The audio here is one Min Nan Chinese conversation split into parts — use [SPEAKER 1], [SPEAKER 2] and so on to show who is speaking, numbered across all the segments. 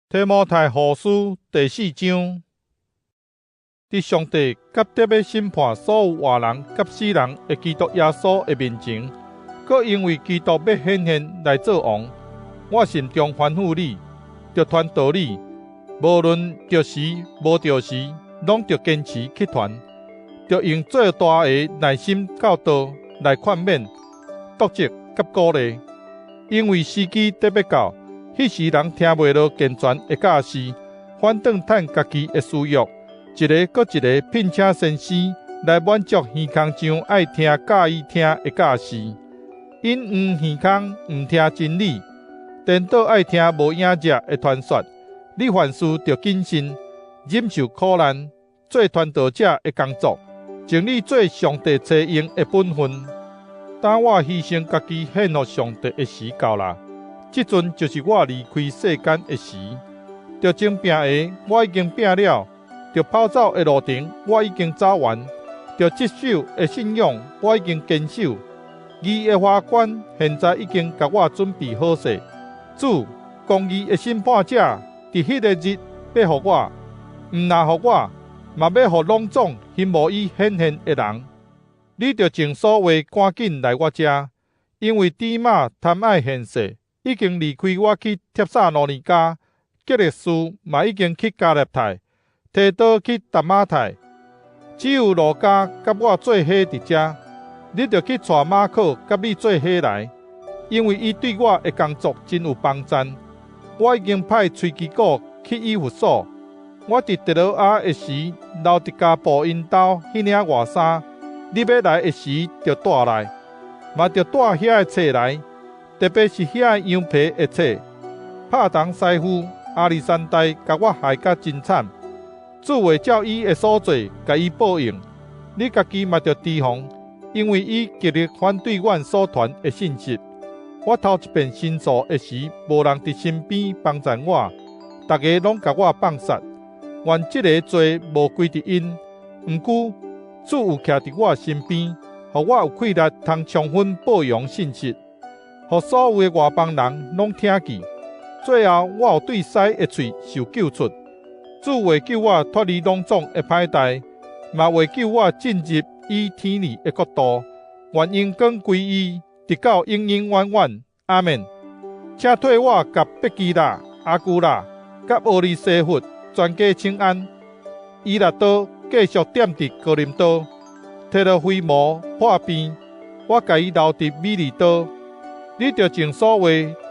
[SPEAKER 1] 提摩太後書第四章，佇上帝佮得欲審判所有活人佮死人的基督耶穌的面前，閣因為基督欲顯現來做王，我心中吩咐你，著傳道理，無論著時無著時，攏著堅持去傳，著用最大的耐心教導來勸勉、督責佮鼓勵。因為時機得欲到，彼時人聽袂落健全的教示，反轉趁家己的私欲，一个閣一个聘請先生來滿足耳空上愛聽佮意聽的教示。𪜶黃耳空毋聽真理，顛倒愛聽無影跡的傳說。你凡事著謹慎，忍受苦難，做傳道者的工作，盡力做上帝差用的本分。當我犧牲家己獻予上帝的時到啦，這陣就是我離開世間的時。著爭拚的，我已經拚了；著跑走的路程，我已經走完；著職守的信仰，我已經堅守。義的華冠現在已經共我準備好勢。主，公義的審判者，佇彼个日欲予我，毋若予我，嘛欲予攏總欣慕伊顯現的人。你著盡所話趕緊來我遮，因為底馬貪愛現世，已經離開我去帖撒羅尼迦，革勒斯嘛已經去加拉太，提多去達馬太，只有路加佮我做伙佇遮。你著去帶馬可佮你做伙來，因為伊對我的工作真有幫贊。我已經派崔基古去以弗所。我佇特羅亞的時，留佇加布𪜶兜彼領外衫，你欲來的時著帶來，嘛著帶遐的冊來，特別是遐个羊皮的冊。拍銅師傅亞歷山大共我害甲真慘，主會照伊的所做，共伊報應。你家己嘛著提防，因為伊極力反對阮所傳的信息。我頭一遍申訴的時，無人佇身邊幫贊我，逐家攏共我放殺。願這个罪無歸佇𪜶，毋過主有徛佇我身邊，予我有氣力通充分報揚信息，予所有的外邦人攏聽見。最後，我有對獅的喙受救出。主會救我脫離攏總的歹代，嘛會救我進入伊天裡的國度。願榮光歸伊，直到永永遠遠。阿們。請替我共百基拉、亞居拉、佮厄尼西弗全家請安。伊拉多繼續踮佇哥林多，提羅非摩破病，我共伊留佇米利都。你著盡所話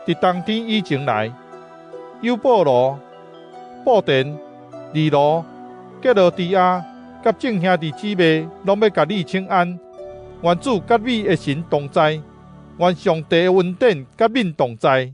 [SPEAKER 1] 佇冬天以前來。友布羅、布田、利羅、革羅底亞佮眾兄弟姊妹攏欲共你請安。願主佮你的神同在，願上帝的恩典佮恁同在。